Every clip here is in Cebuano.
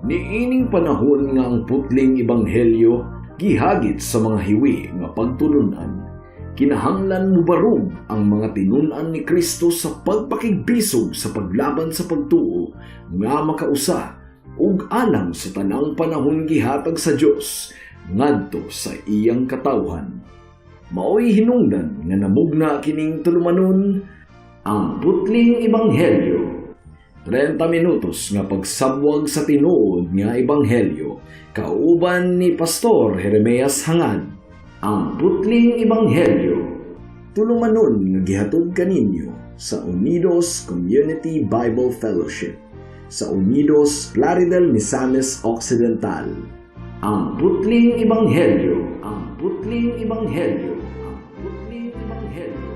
Niining panahon nga ang putling ebanghelyo gihagit sa mga hiwi nga pagtulunan, kinahanglan mubarog ang mga tinun-an ni Kristo sa pagpakigbisog sa paglaban sa pagtuo nga makausa ug alang sa tanang panahon gihatag sa Dios ngadto sa iyang katawhan. Maoy hinungdan nga namugna kining tulumanon, Ang Putling Ebanghelyo. 30 minutos nga pagsabwag sa tinuod nga ebanghelyo kauban ni Pastor Jeremias Hangad. Ang Putling Ebanghelyo. Tulumanon nga gihatod kaninyo sa Unidos Community Bible Fellowship sa Unidos, Plaridel, Misamis Occidental. Ang Putling Ebanghelyo. Ang Putling Ebanghelyo. Ang Putling Ebanghelyo.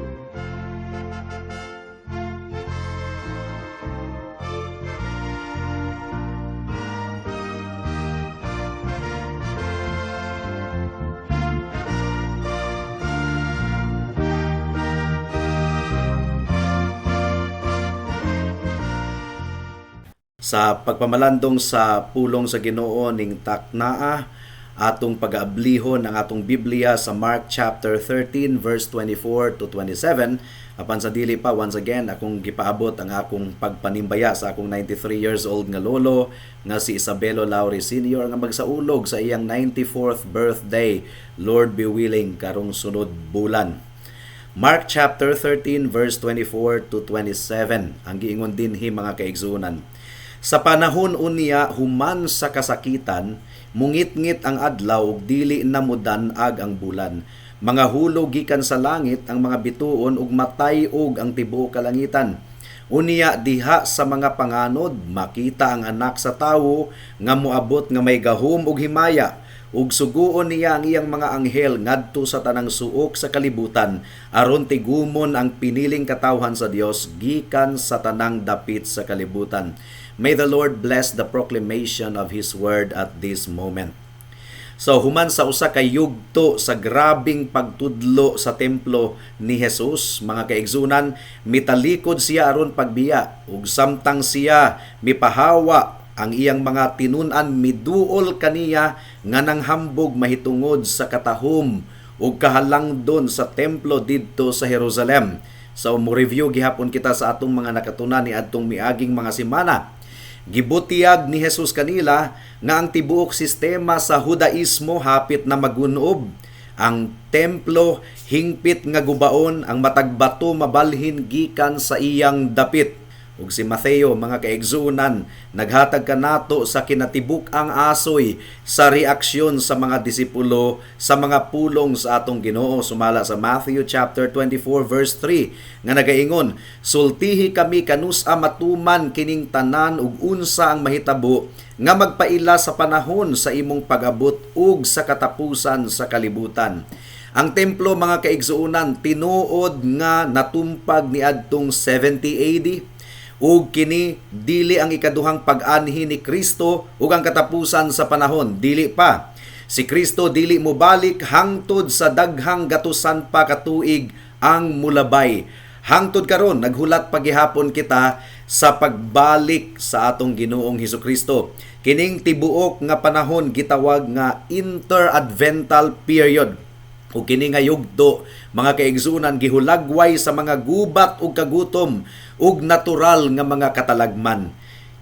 Sa pagpamalandong sa pulong sa Ginoo ning taknaa, atong pag-aablihon ang atong Biblia sa Mark chapter 13 verse 24 to 27. Apan sa dili pa, once again, akong gipaabot ang akong pagpanimbaya sa akong 93 years old nga lolo nga si Isabelo Lauri Sr. nga magsaulog sa iyang 94th birthday, Lord be willing, karong sunod bulan. Mark chapter 13 verse 24 to 27 ang giingon dinhi, mga kaigsuonan. Sa panahon unya human sa kasakitan, mungitngit ang adlaw ug dili na modan-ag ang bulan. Mga hulog gikan sa langit ang mga bituon ug matay-og ang tibuok kalangitan. Unya diha sa mga panganod makita ang Anak sa Tawo nga moabot nga may gahom ug himaya, ug suguon niya ang iyang mga anghel ngadto sa tanang suok sa kalibutan aron tigumon ang piniling katawhan sa Dios gikan sa tanang dapit sa kalibutan. May the Lord bless the proclamation of His word at this moment. So human sa usa ka yugto sa grabing pagtudlo sa templo ni Jesus, mga kaigsunan, mitalikod siya aron pagbiya, ug samtang siya mipahawa, ang iyang mga tinun-an miduol kaniya nga nanghambog mahitungod sa katahom ug kahalangdon sa templo didto sa Jerusalem. So mo review gihapon kita sa atong mga nakatunan ni adtong miaging mga semana. Gibutiyag ni Jesus kanila nga ang tibuok sistema sa Hudaismo hapit na magunob. Ang templo hingpit nga gubaon, ang matag bato mabalhin gikan sa iyang dapit. Ug si Mateo, mga kaigsuonan, naghatag kanato sa kinatibuk ang asoy sa reaksyon sa mga disipulo sa mga pulong sa atong Ginoo, sumala sa Matthew chapter 24 verse 3 nga nagaingon, "Sultihi kami kanus-a matuman kining tanan ug unsa ang mahitabo nga magpaila sa panahon sa imong pag-abot ug sa katapusan sa kalibutan?" Ang templo, mga kaigsuonan, tinuod nga natumpag niadtong 70 AD, ug kini dili ang ikaduhang pag-anhi ni Kristo ug ang katapusan sa panahon, dili pa. Si Kristo dili mobalik hangtod sa daghang gatusan pa katuig ang mulabay. Hangtod karon naghulat pagihapon kita sa pagbalik sa atong Ginoong Hesukristo. Kining tibuok nga panahon gitawag nga interadvental period. Ug kini nga yugto, mga kaigsunan, gihulagway sa mga gubat ug kagutom ug natural nga mga katalagman.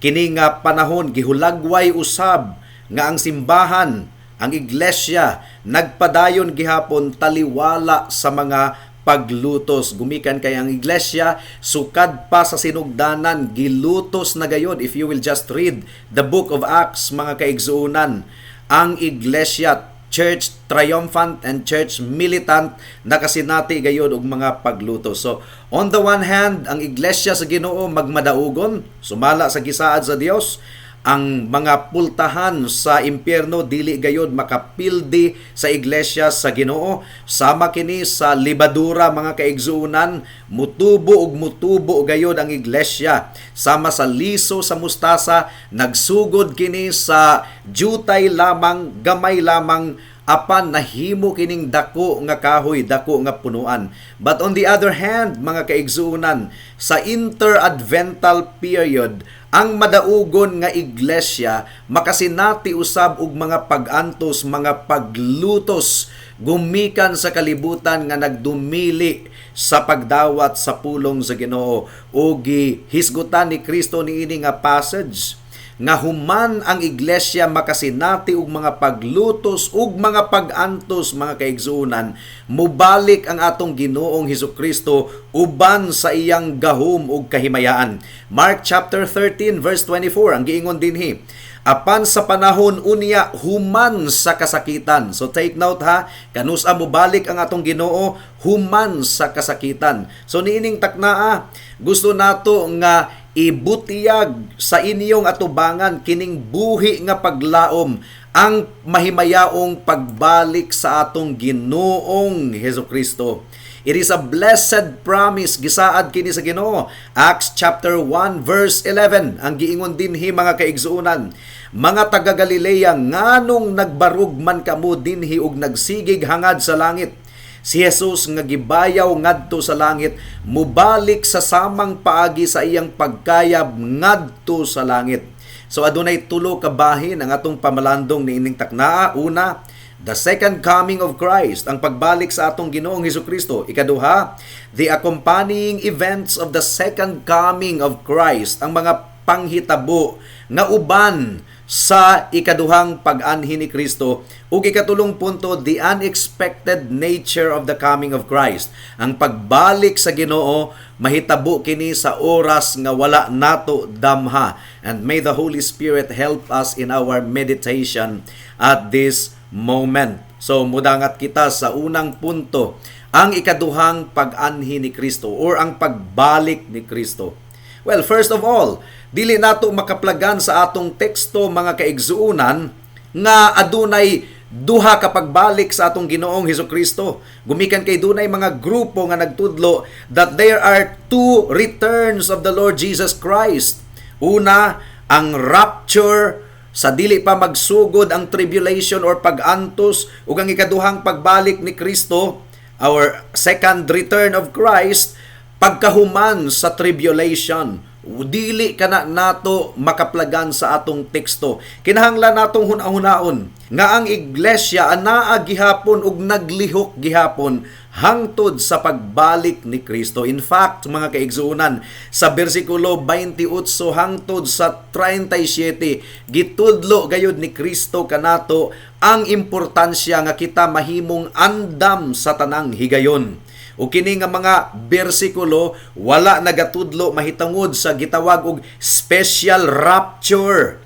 Kini nga panahon gihulagway usab nga ang simbahan, ang iglesia, nagpadayon gihapon taliwala sa mga paglutos. Gumikan kay ang iglesia sukad pa sa sinugdanan gilutos na gayod. If you will just read the book of Acts, mga kaigsuonan, ang iglesia, church triumphant and church militant, nakasinati gayod og mga paglutos. So, on the one hand, ang iglesia sa Ginoo magmadaugon sumala sa gisaad sa Dios. Ang mga pultahan sa impyerno dili gayod makapildi sa iglesia sa Ginoo. Sama kini sa libadura, mga kaigsuonan, mutubo ug mutubo gayod ang iglesia. Sama sa liso sa mustasa, nagsugod kini sa jutay lamang, gamay lamang, apan nahimo kining dako nga kahoy, dako nga punuan. But on the other hand, mga kaigsuonan, sa interadvental period, Ang madaugon nga iglesia makasinati usab og mga pag-antos, mga paglutos gumikan sa kalibutan nga nagdumili sa pagdawat sa pulong sa Ginoo. O gihisgutan ni Kristo niini nga passage nga human ang iglesia makasinati og mga paglutos ug mga pag-antos, mga kaigsuonan, mubalik ang atong Ginoong Hesus Kristo uban sa iyang gahom ug kahimayaan. Mark chapter 13 verse 24, ang giingon dinhi, "Apan sa panahon unya human sa kasakitan." So take note ha, kanusa mobalik ang atong Ginoo? Human sa kasakitan. So niining taknaa, gusto nato nga ibutiyag sa inyong atubangan kining buhi nga paglaom, ang mahimayaong pagbalik sa atong Ginoong Hesus Kristo. It is a blessed promise, gisaad kini sa Ginoo. Acts chapter 1 verse 11, ang giingon dinhi, mga kaigsuonan, "Mga taga Galilea, nganong nagbarug man kamo dinhi ug nagsigig hangad sa langit? Si Jesus nga gibayaw ngadto sa langit, mubalik sa samang paagi sa iyang pagkayab ngadto sa langit." So adunay tulo ka bahin ang atong pamalandong niining taknaa. Una, the second coming of Christ, ang pagbalik sa atong Ginoong Hesus Kristo. Ikaduha, the accompanying events of the second coming of Christ, ang mga panghitabo nga uban sa ikaduhang pag-anhi ni Kristo. Ug ikatulong punto, the unexpected nature of the coming of Christ. Ang pagbalik sa Ginoo, mahitabo kini sa oras nga wala nato damha. And may the Holy Spirit help us in our meditation at this moment. So mudangat kita sa unang punto, ang ikaduhang pag-anhi ni Kristo or ang pagbalik ni Kristo. Well, first of all, dili nato makaplagan sa atong teksto, mga kaigsuonan, nga adunay duha ka pagbalik sa atong Ginoong Hesus Kristo. Gumikan kay dunay mga grupo nga nagtudlo that there are two returns of the Lord Jesus Christ. Una, ang rapture sa dili pa magsugod ang tribulation or pag-antos, ug ang ikaduhang pagbalik ni Kristo, our second return of Christ, pagkahuman sa tribulation. Dili kana nato makaplagan sa atong teksto. Kinahanglan natong hunahunahon nga ang iglesia anaa gihapon ug naglihok gihapon hangtod sa pagbalik ni Kristo. In fact, mga kaigsuonan, sa bersikulo 28 hangtod sa 37, gitudlo gayud ni Kristo kanato ang importansya nga kita mahimong andam sa tanang higayon. O kini nga mga bersikulo wala nagatudlo mahitungod sa gitawag og special rapture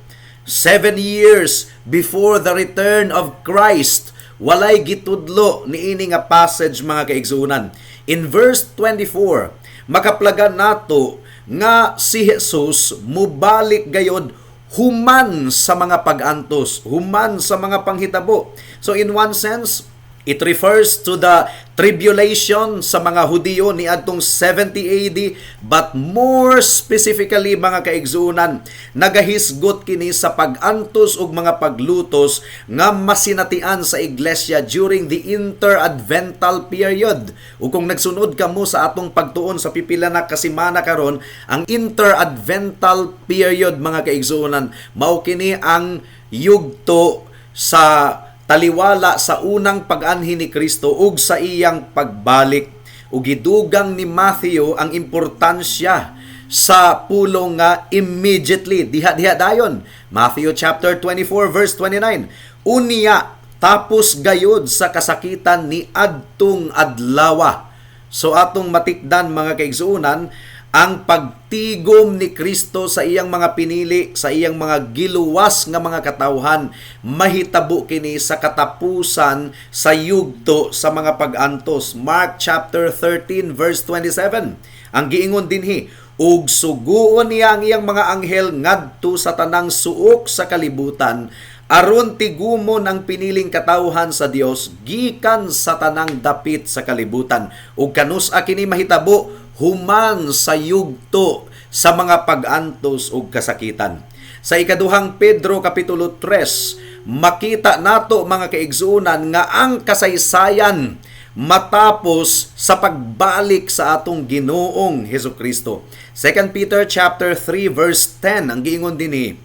7 years before the return of Christ. Walay gitudlo niini nga passage, mga kaigsuonan. In verse 24, makaplagan nato nga si Jesus mubalik gayod human sa mga pag-antos, human sa mga panghitabo. So in one sense, it refers to the tribulation sa mga Hudiyo niadtong 70 AD, but more specifically, mga kaigsuonan, nagahisgot kini sa pag-antos ug mga paglutos nga masinatian sa iglesia during the interadvental period. Ug kung nagsunod kamo sa atong pagtuon sa pipila na kasimana karon, ang interadvental period, mga kaigsuonan, mao kini ang yugto sa taliwala sa unang pag-anhi ni Kristo ug sa iyang pagbalik. Ug gidugang ni Matthew ang importansya sa pulong nga "immediately", diha-diha dayon. Matthew chapter 24 verse 29, "Unya tapos gayud sa kasakitan ni adtong adlawa." So atong matikdan, mga kaigsuonan, ang pagtigom ni Kristo sa iyang mga pinili, sa iyang mga giluwas nga mga katawhan, mahitabo kini sa katapusan sa yugto sa mga pag-antos. Mark chapter 13 verse 27. Ang giingon dinhi, "Ug suguon niya ang iyang mga anghel ngadto sa tanang suok sa kalibutan aron tigumon ang piniling katawhan sa Dios gikan sa tanang dapit sa kalibutan." Ug kanus-a kini mahitabo? Human sa yugto sa mga pag-antos ug kasakitan. Sa Ikaduhang Pedro kapitulo 3, makita nato, mga kaigsuonan, nga ang kasaysayan matapos sa pagbalik sa atong Ginoong Hesukristo. 2 Peter chapter 3 verse 10 ang giingon dinhi,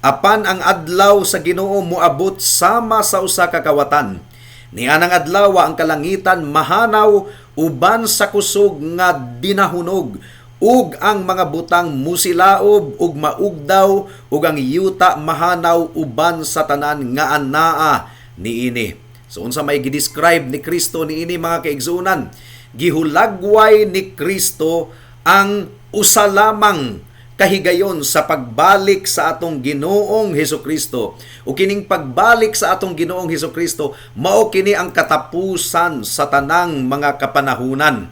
"Apan ang adlaw sa Ginoo moabot sama sa usa ka kawatan. Nianang adlaw ang kalangitan mahanaw uban sa kusog nga dinahunog, ug ang mga butang musilaob ug maugdaw, ug ang yuta mahanaw uban sa tanan nga anaa niini." So unsa may gi-describe ni Kristo niini, mga kaigsuonan? Gihulagway ni Kristo ang usa lamang kahigayon sa pagbalik sa atong Ginoong Hesukristo. O kining pagbalik sa atong Ginoong Hesukristo, mao kini ang katapusan sa tanang mga kapanahunan.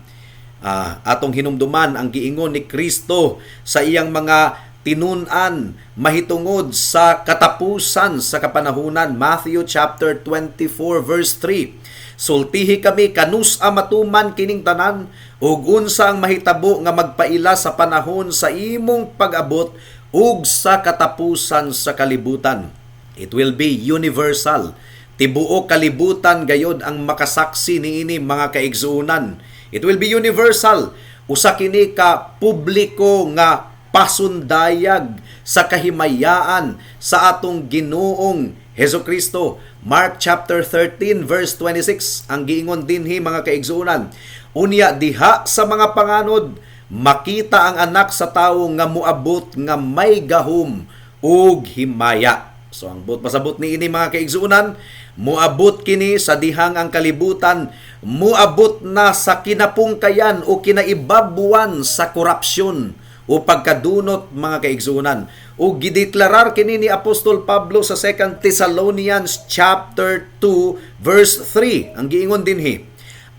Atong hinumduman ang giingon ni Kristo sa iyang mga tinun-an mahitungod sa katapusan sa kapanahunan. Matthew chapter 24 verse 3. "Sultihi kami kanus-a matuman kining tanan, ug unsa ang mahitabo nga magpaila sa panahon sa imong pag-abot ug sa katapusan sa kalibutan?" It will be universal. Tibuok kalibutan gayod ang makasaksi niini, mga kaigsuonan. It will be universal. Usa kini ka publiko nga pasundayag sa kahimayaan sa atong Ginoong Heso Kristo. Mark chapter 13 verse 26 ang giingon dinhi, mga kaigsuonan. "Unya diha sa mga panganod makita ang Anak sa Tawo nga moabot nga may gahom ug himaya." So ang buot pasabot niini, mga kaigsuonan, moabot kini sa dihang ang kalibutan moabot na sa kinapungkayan o kinaibabuan sa korupsyon o pagkadunot, mga kaigsuonan. O gideklarar kini ni Apostol Pablo sa 2 Thessalonians chapter 2 verse 3. Ang giingon dinhi,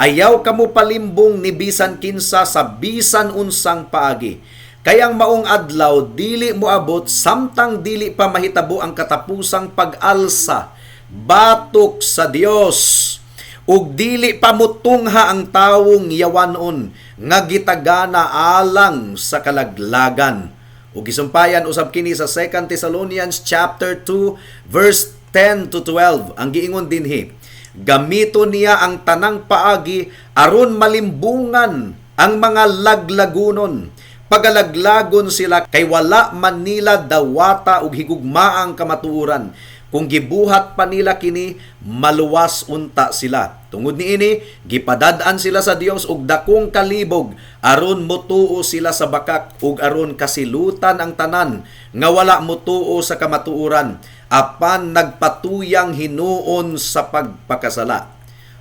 "Ayaw kamo palimbong ni bisan kinsa sa bisan unsang paagi. Kay ang maong adlaw dili moabot samtang dili pa mahitabo ang katapusang pag-alsa batok sa Dios ug dili pa mutungha ang tawong yawanon nga gitagana alang sa kalaglagan." Ug gisumpayan usab kini sa 2 Thessalonians chapter 2 verse 10 to 12. Ang giingon dinhi, "Gamito niya ang tanang paagi aron malimbungan ang mga laglagunon. Pagalaglagon sila kay wala man nila dawata og higugmaang kamatuoran. Kung gibuhat pa nila kini, maluwas unta sila. Tungod niini, gipadad-an sila sa Dios og dakong kalibog aron motuo sila sa bakak ug aron kasilutan ang tanan nga wala motuo sa kamatuoran apan nagpatuyang hinuon sa pagpakasala."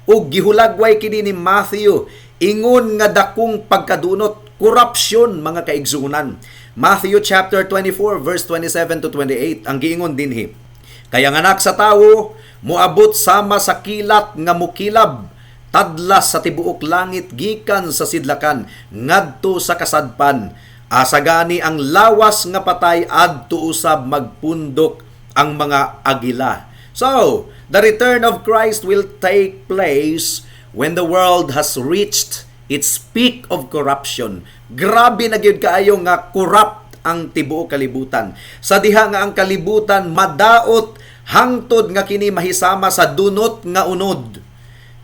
Ug gihulagway kini ni Matthew ingon nga dakong pagkadunot, corruption, mga kaigsuonan. Matthew chapter 24 verse 27 to 28 ang giingon dinhi. "Kay ang Anak sa Tawo moabot sama sa kilat nga mukilab tadlas sa tibuok langit gikan sa sidlakan ngadto sa kasadpan. Asa gani ang lawas nga patay, adto usab magpundok ang mga agila." So, the return of Christ will take place when the world has reached its peak of corruption. Grabe na gyud kaayo nga corrupt ang tibuok kalibutan. Sa diha nga ang kalibutan madaot hangtod nga kini mahisama sa dunot nga unod,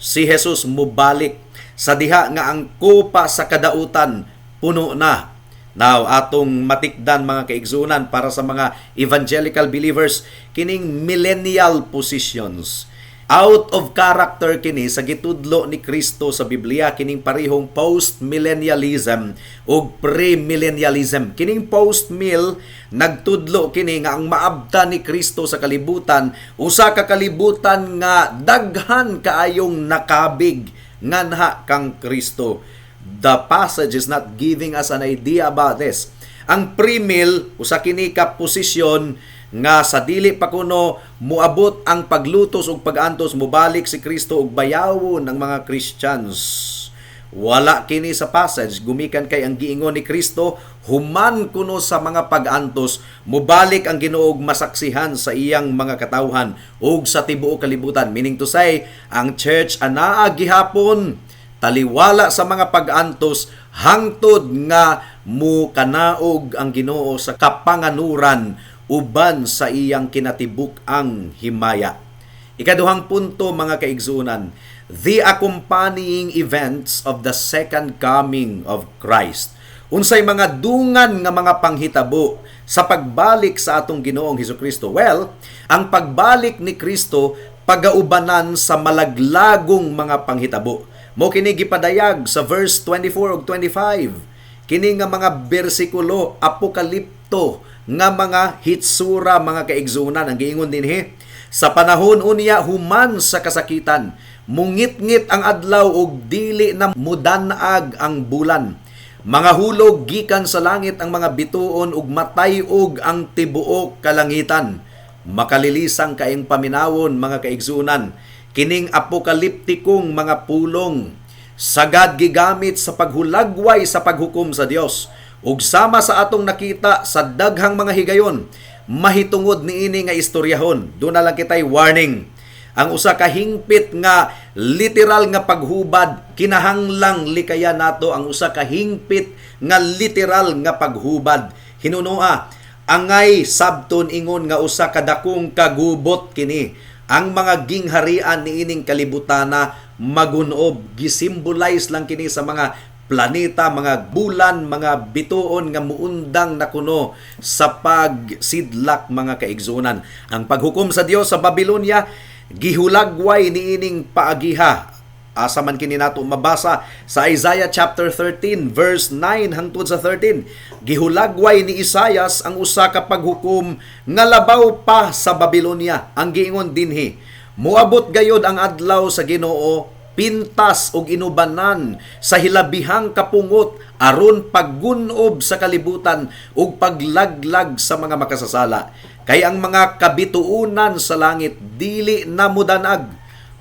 si Jesus mubalik sa diha nga ang kopa sa kadautan puno na. Now, atong matikdan, mga kaigsuonan, para sa mga evangelical believers, kining millennial positions. Out of character kini sa gitudlo ni Kristo sa Biblia, kining parehong post-millennialism ug pre-millennialism. Kining post-mill, nagtudlo kini nga ang maabta ni Kristo sa kalibutan, usa ka kalibutan nga daghan kaayong nakabig nganha kang Kristo. The passage is not giving us an idea about this. Ang pre-mill, usa kini ka posisyon nga sa dili pa kuno muabot ang paglutos ug pag-antos, mubalik si Kristo ug bayawon ang mga Christians. Wala kini sa passage gumikan kay ang giingon ni Kristo, human kuno sa mga pag-antos, mubalik ang Ginoo ug masaksihan sa iyang mga katawhan ug sa tibuok kalibutan. Meaning to say, ang church anaa gihapon taliwala sa mga pag-antos hangtod nga mukanaog ang Ginoo sa kapanganuran uban sa iyang kinatibuk-ang himaya. Ikaduhang punto, mga kaigsuonan, The accompanying events of the second coming of Christ. Unsay mga dungan nga mga panghitabo sa pagbalik sa atong Ginoong Hesukristo? Well, ang pagbalik ni Kristo pagaubanan sa malaglagong mga panghitabo. Mao kini gipadayag sa verse 24 ug 25. Kini nga mga bersikulo, apokalipto nga mga hitsura, mga kaigsuonan. Ang giingon dinhi, sa panahon unya human sa kasakitan, mungitngit ang adlaw ug dili na mudanag ang bulan. Mga hulog gikan sa langit ang mga bituon ug matay-og ang tibuok kalangitan. Makalilisang kaayong paminawon, mga kaigsuonan. Kining apokaliptikong mga pulong sagad gigamit sa paghulagway sa paghukom sa Dios. Ug sama sa atong nakita sa daghang mga higayon, mahitungod niini nga istoryahon, duna lang kitay warning. Ang usa ka hingpit nga literal nga paghubad, kinahanglang likayan nato ang usa ka hingpit nga literal nga paghubad. Hinunoa, angay sabton ingon nga usa ka dakong kagubot kini. Ang mga gingharian niining kalibutana magunob. Gisimbolize lang kini sa mga planeta, mga bulan, mga bituon nga muundang na kuno sa pagsidlak, mga kaigsuonan. Ang paghukom sa Dios sa Babylonia gihulagway niining paagiha. Asa man kini nato mabasa? Sa Isaiah chapter 13 verse 9 hangtod sa 13. Gihulagway ni Isaias ang usa ka paghukom nga labaw pa sa Babylonia. Ang giingon dinhi, "Moabot gayod ang adlaw sa Ginoo, pintas og inubanan sa hilabihang kapungot, aron paggunob sa kalibutan ug paglaglag sa mga makasasala. Kay ang mga kabituunan sa langit dili na mudanag.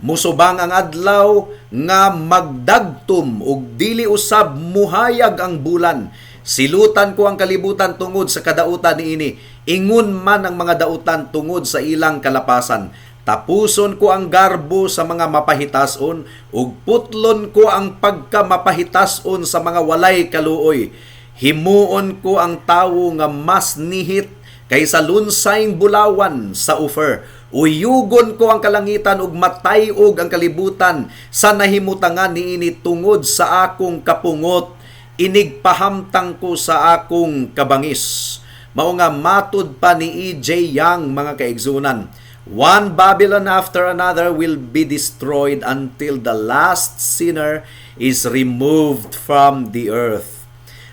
Musubang ang adlaw nga magdagtom ug dili usab muhayag ang bulan. Silutan ko ang kalibutan tungod sa kadautan niini, ingon man ang mga dautan tungod sa ilang kalapasan. Tapuson ko ang garbo sa mga mapahitason ug putlon ko ang pagkamapahitason sa mga walay kaluoy. Himuon ko ang tawo nga mas nihit kaysa lunsayng bulawan sa Ophir. Uyugon ko ang kalangitan ug matay-og ang kalibutan sa nahimutangan niini tungod sa akong kapungot. Inigpahamtang ko sa akong kabangis." Mao nga matud pa ni E.J. Young, mga kaigsuonan, one Babylon after another will be destroyed until the last sinner is removed from the earth.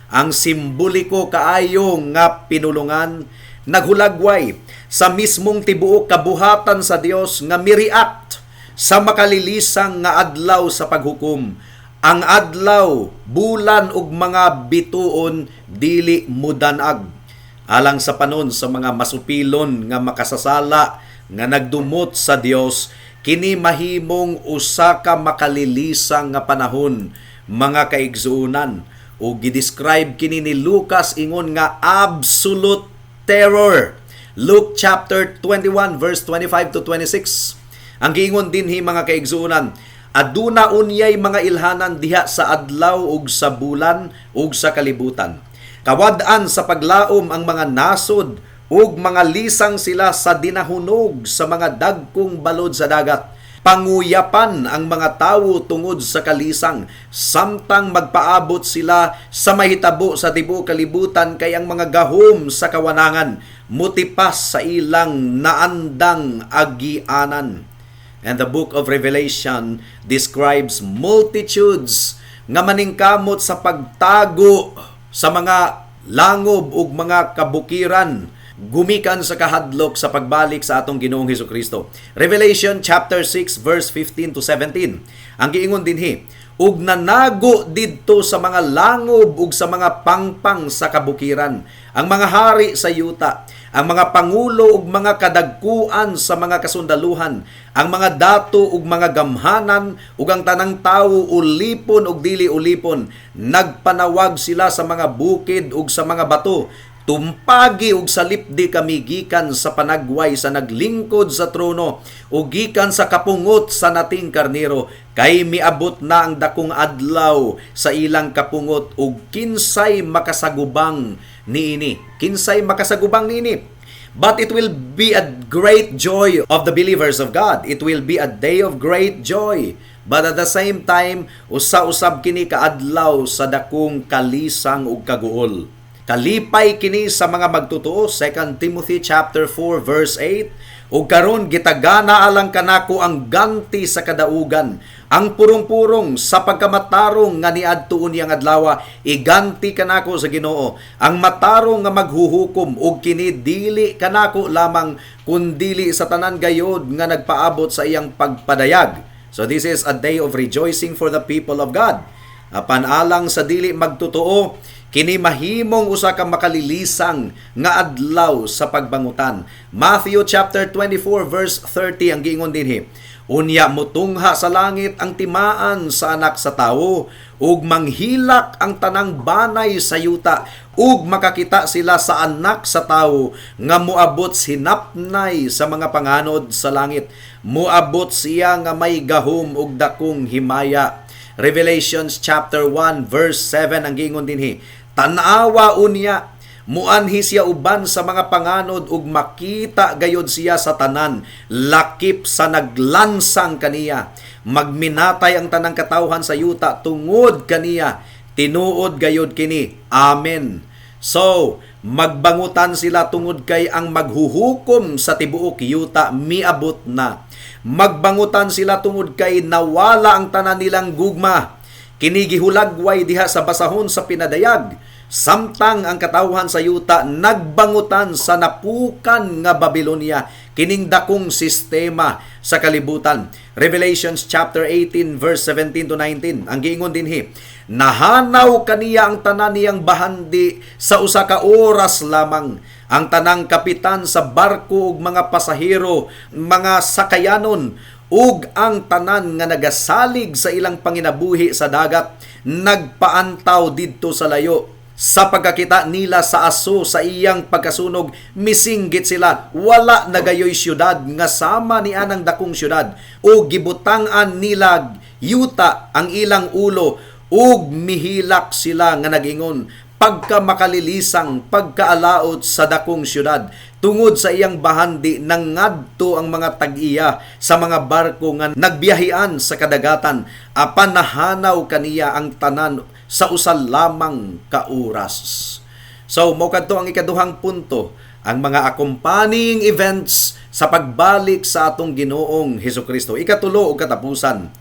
Ang simboliko kaayo nga pinulungan naghulagway sa mismong tibuok kabuhatan sa Dios nga mi-react sa makalilisang nga adlaw sa paghukom. Ang adlaw, bulan ug mga bituon dili mudanag. Alang sa panon sa mga masupilon nga makasasala nga nagdumot sa Dios, kini mahimong usa ka makalilisang nga panahon, mga kaigsuonan. Ug gi-describe kini ni Lucas ingon nga absolute terror. Luke chapter 21 verse 25 to 26. Ang giingon dinhi, mga kaigsuonan, "Aduna unyay mga ilhanan diha sa adlaw ug sa bulan ug sa kalibutan. Kawad-an sa paglaom ang mga nasod ug mga lisang sila sa dinahunog sa mga dagkong balod sa dagat. Panguyapan ang mga tawo tungod sa kalisang samtang magpaabot sila sa mahitabo sa tibuok kalibutan, kay ang mga gahom sa kawanangan mutipas sa ilang naandang agianan." And the book of Revelation describes multitudes nga maningkamot sa pagtago sa mga langob ug mga kabukiran gumikan sa kahadlok sa pagbalik sa atong Ginoong Hesukristo. Revelation chapter 6 verse 15 to 17. Ang giingon dinhi, "Ug nanago didto sa mga langob ug sa mga pangpang sa kabukiran ang mga hari sa yuta, ang mga pangulo ug mga kadagkuan sa mga kasundaluhan, ang mga dato ug mga gamhanan, ug ang tanang tawo, ulipon ug dili ulipon. Nagpanawag sila sa mga bukid ug sa mga bato: 'Tumpagi ug salipdi kami gikan sa panagway sa naglingkod sa trono ug gikan sa kapungot sa Nating Karnero, kay miabot na ang dakong adlaw sa ilang kapungot, ug kinsay makasagubang niini?' Kinsay makasagubang niini?" But it will be a great joy of the believers of God. It will be a day of great joy. But at the same time, usa usab kini kaadlaw sa dakong kalisang ug kaguol. Kalipay kini sa mga magtotoo, 2 Timothy chapter 4 verse 8. Ug karon gitagana alang kanako ang ganti sa kadaugan, ang purong-purong sa pagkamatarong nga niadto unyang adlawa, iganti kanako sa Ginoo, ang matarong nga maghuhukom, ug kini dili kanako lamang kundili sa tanan gayod nga nagpaabot sa iyang pagpadayag. So this is a day of rejoicing for the people of God. Apan alang sa dili magtotoo, kini mahimong usa ka makalilisang nga adlaw sa pagbangutan. Matthew chapter 24 verse 30 ang giingon dinhi. Unya mutungha sa langit ang timaan sa Anak sa Tawo, ug manghilak ang tanang banay sa yuta, ug makakita sila sa Anak sa Tawo nga moabot sinapnay sa mga panganod sa langit. Moabot siya nga may gahom ug dakong himaya. Revelations chapter 1 verse 7 ang giingon dinhi. Tan-awa unya, muanhi siya uban sa mga panganod, ug makita gayod siya sa tanan lakip sa naglansang kaniya. Magminatay ang tanang katawhan sa yuta tungod kaniya. Tinuod gayod kini. Amen. So, magbangutan sila tungod kay ang maghuhukom sa tibuok yuta miabot na. Magbangutan sila tungod kay nawala ang tanan nilang gugma. Kini gihulagway diha sa basahon sa Pinadayag. Samtang ang katawhan sa yuta nagbangutan sa napukan nga Babylonia, kining dakong sistema sa kalibutan. Revelations chapter 18 verse 17 to 19 ang giingon dinhi. Nahanaw kaniya ang tanan niyang bahandi sa usa ka oras lamang. Ang tanang kapitan sa barko ug mga pasahero, mga sakayanon, ug ang tanan nga nagasalig sa ilang panginabuhi sa dagat nagpaantaw didto sa layo. Sa pagkakita nila sa aso sa iyang pagkasunog, misinggit sila, "Wala na gayoy syudad nga sama ni anang dakong syudad." O gibutangan nila yuta ang ilang ulo ug mihilak sila nga nagingon, "Pagka makalilisang, pagkaalaot sa dakong syudad!" Tungod sa iyang bahandi, nangadto ang mga tag-iya sa mga barko nga nagbiyahian sa kadagatan, apan nahanaw kaniya ang tanan sa usa lamang ka oras. So, mao kadto ang ikaduhang punto, ang mga accompanying events sa pagbalik sa atong Ginoong Hesukristo. Ikatulo ug katapusan,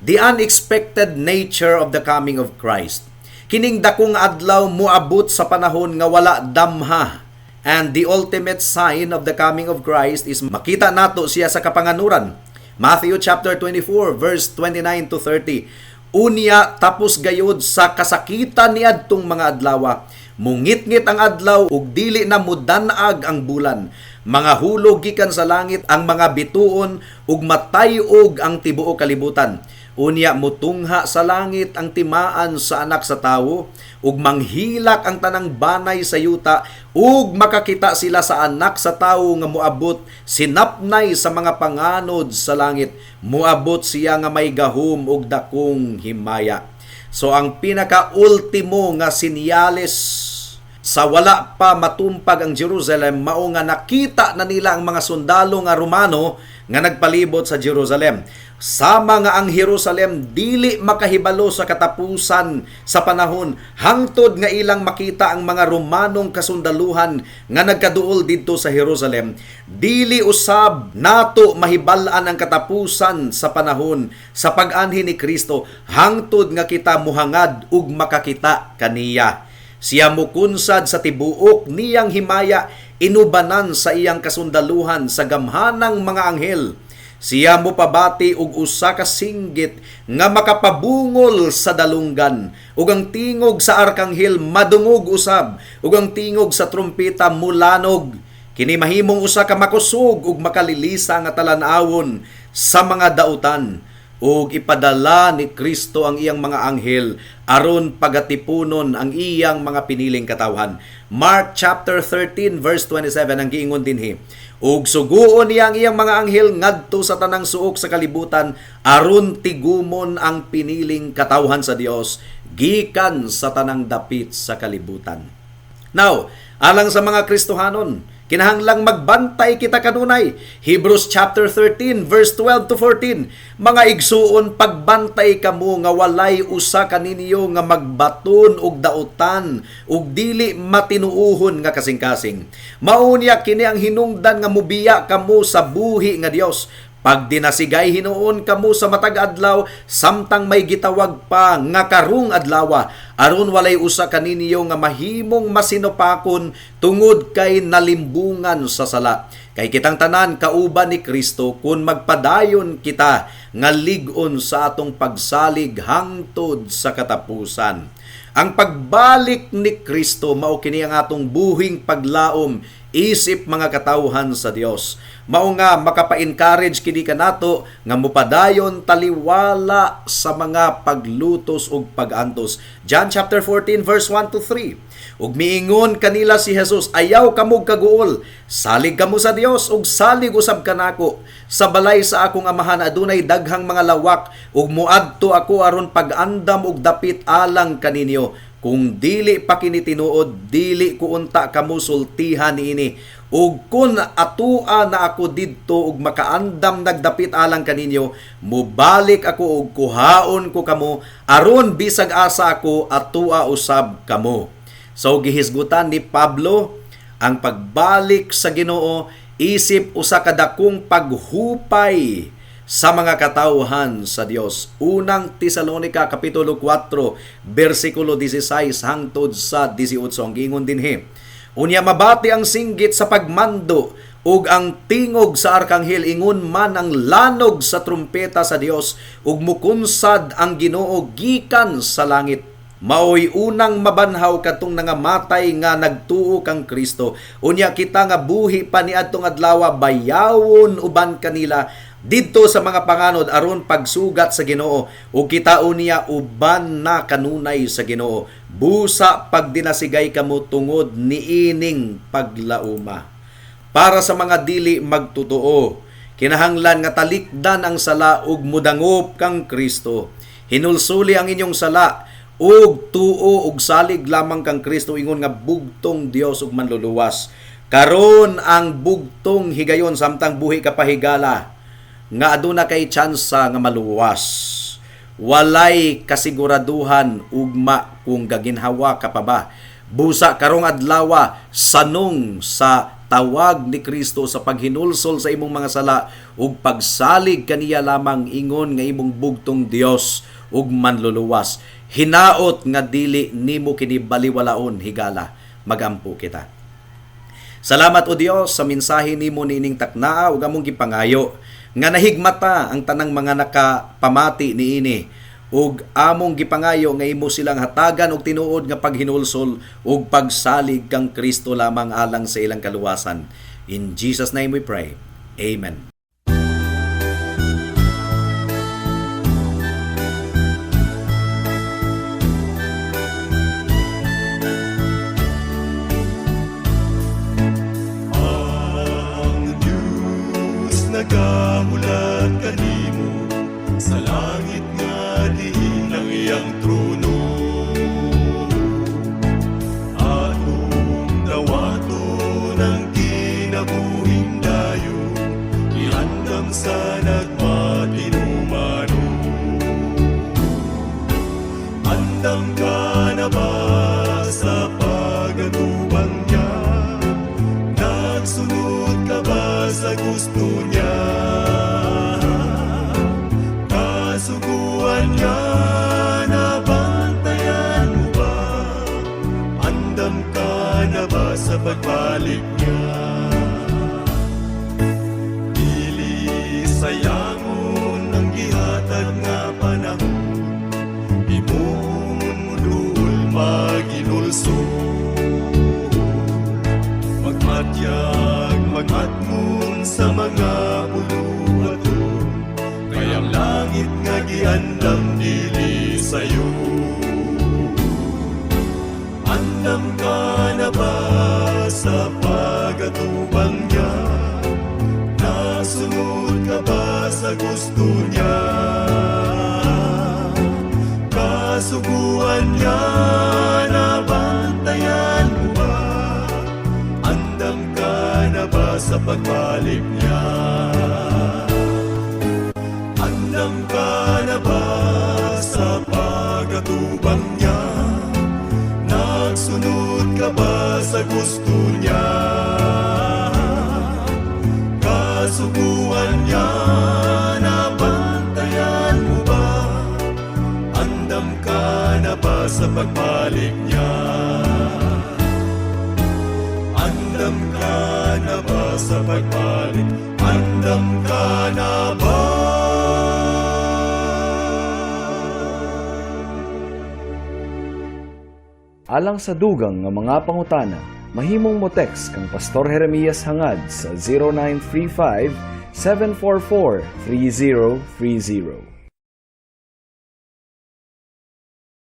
the unexpected nature of the coming of Christ. Kining dakong adlaw moabot sa panahon nga wala damha. And the ultimate sign of the coming of Christ is makita nato siya sa kapanganuran. Matthew chapter 24 verse 29 to 30. Unya tapos gayod sa kasakitan niadtong mga adlawa, mungitngit ang adlaw ug dili na mudan-ag ang bulan. Mga hulog gikan sa langit ang mga bituon ug matay-og ang tibuok kalibutan. Unya mutungha sa langit ang timaan sa Anak sa Tawo, ug manghilak ang tanang banay sa yuta, ug makakita sila sa Anak sa Tawo nga moabot sinapnay sa mga panganod sa langit. Moabot siya nga may gahom ug dakong himaya. So ang pinaka-ultimo nga sinyales sa wala pa matumpag ang Jerusalem mao nga nakita na nila ang mga sundalo nga Romano nga nagpalibot sa Jerusalem. Sama nga ang Jerusalem dili makahibalo sa katapusan sa panahon hangtod nga ilang makita ang mga Romanong kasundaluhan nga nagkaduol didto sa Jerusalem, dili usab nato mahibal-an ang katapusan sa panahon sa pag-anhi ni Kristo hangtod nga kita muhangad ug makakita kaniya. Siya mukunsad sa tibuok niyang himaya inubanan sa iyang kasundaluhan sa gamhanang mga anghel. Siya mopabati og usa ka singgit nga makapabungol sa dalunggan, ug ang tingog sa arkanghel madungog usab, ug ang tingog sa trumpeta mulanog. Kini mahimong usa ka makusog ug makalilisa nga talan-awon sa mga dautan, ug ipadala ni Kristo ang iyang mga anghel aron pagatipunon ang iyang mga piniling katawhan. Mark chapter 13 verse 27 ang giingon dinhi. Ug suguon niya ang iyang mga anghel ngadto sa tanang suok sa kalibutan aron tigumon ang piniling katawhan sa Dios gikan sa tanang dapit sa kalibutan. Now, alang sa mga Kristohanon, Kinahanglang magbantay kita kanunay. Hebrews chapter 13 verse 12 to 14. Mga igsuon, pagbantay kamo nga walay usa kaninyo nga magbaton og dautan ug dili matinuohon nga kasing-kasing. Maunya kini ang hinungdan nga mubiya kamo sa buhi nga Dios. Pagdinasigay hinuon kamo sa matag adlaw samtang may gitawag pa nga karong adlawa, aron walay usa kaninyo nga mahimong masinupakon tungod kay nalimbungan sa sala. Kay kitang tanan kauban ni Kristo kun magpadayon kita nga lig-on sa atong pagsalig hangtod sa katapusan. Ang pagbalik ni Kristo mao kini ang atong buhing paglaom isip mga katawhan sa Dios. Mao nga makapa-encourage kini kanato nga mopadayon taliwala sa mga paglutos ug pagantos. John chapter 14 verse 1 to 3. Ug miingon kanila si Jesus, ayaw kamo kaguol, salig kamo sa Dios ug salig usab kanako. Sa balay sa akong amahan adunay daghang mga lawak, ug moadto ako aron pag-andam og dapit alang kaninyo. Kung dili pa kini tinuod, dili ko unta kamo sultihan niini. Ug kun atua na ako didto ug makaandam nagdapit alang kaninyo, mubalik ako ug kuhaon ko kamo aron bisag asa ako atua usab kamo. So gihisgutan ni Pablo ang pagbalik sa Ginoo isip usa ka dakong paghupay sa mga katawhan sa Dios. Unang Tesalonica kapitulo 4 bersikulo 16 hangtod sa 18 ang giingon dinhi. Unya mabati ang singgit sa pagmando ug ang tingog sa arkanghel, ingon man ang lanog sa trumpeta sa Dios, ug mukunsad ang Ginoo gikan sa langit. Maoy unang mabanhaw katong nangamatay nga nagtuo kang Kristo. Unya kita nga buhi pa niadtong adlaw bayawon uban kanila didto sa mga panganod aron pagsugat sa Ginoo, ug kita unya uban na kanunay sa Ginoo. Busa pagdinasigay kamo tungod niining paglauma. Para sa mga dili magtotoo, kinahanglan nga talikdan ang sala ug mudangop kang Kristo. Hinulsuli ang inyong sala ug tuo ug salig lamang kang Kristo ingon nga bugtong Dios ug manluluwas. Karon ang bugtong higayon samtang buhi ka pahigala nga aduna kay tsansa nga maluwas. Walay kasiguraduhan ugma kung gaginhawa ka pa ba. Busa karong adlawa sanong sa tawag ni Kristo sa paghinulsol sa imong mga sala ug pagsalig kaniya lamang ingon nga imong bugtong Dios ug manluluwas. Hinaot nga dili nimo kini baliwalaon higala. Magampo kita. Salamat o Dios sa mensahe nimo niining taknaa ug among gipangayo nga nahigmata ang tanang mga nakapamati niini, ug among gipangayo nga imo silang hatagan og tinuod nga paghinulsol ug pagsalig kang Kristo lamang alang sa ilang kaluwasan. In Jesus name we pray. Amen. Ang Diyos nagahulat kanimo sa langit nga diin ang iyang trono. Atong dawaton ang kinabuhing dayon, iandam sa nagmatinumano. Andam ka na ba sa pagatubang niya? Nagsunod ka ba sa gusto niya? Kasuguan niya nabantayan mo ba? Andam ka na ba sa pagbalik niya? Dili sayangon ang gihatag nga panahon, imong duol maginulsol. Magmatyag, magmatngon sa mga buluhaton, kay ang langit nga giandam dili sayo. Andam ka na ba sa pagatubang niya? Nasunod ka ba sa gusto niya? Kasuguan niya nabantayan mo ba? Andam ka sa pagbalik niya? Andam ka na ba sa pagatubang niya? Nagsunod ka ba sa gusto niya? Kasuguan niya, nabantayan mo ba? Andam ka na ba sa pagbalik niya? Andam ka na ba sa pagbalik? Andam ka na ba? Alang sa dugang nga mga pangutana, mahimong mo text kang Pastor Jeremias Hangad sa 0935 744 3030.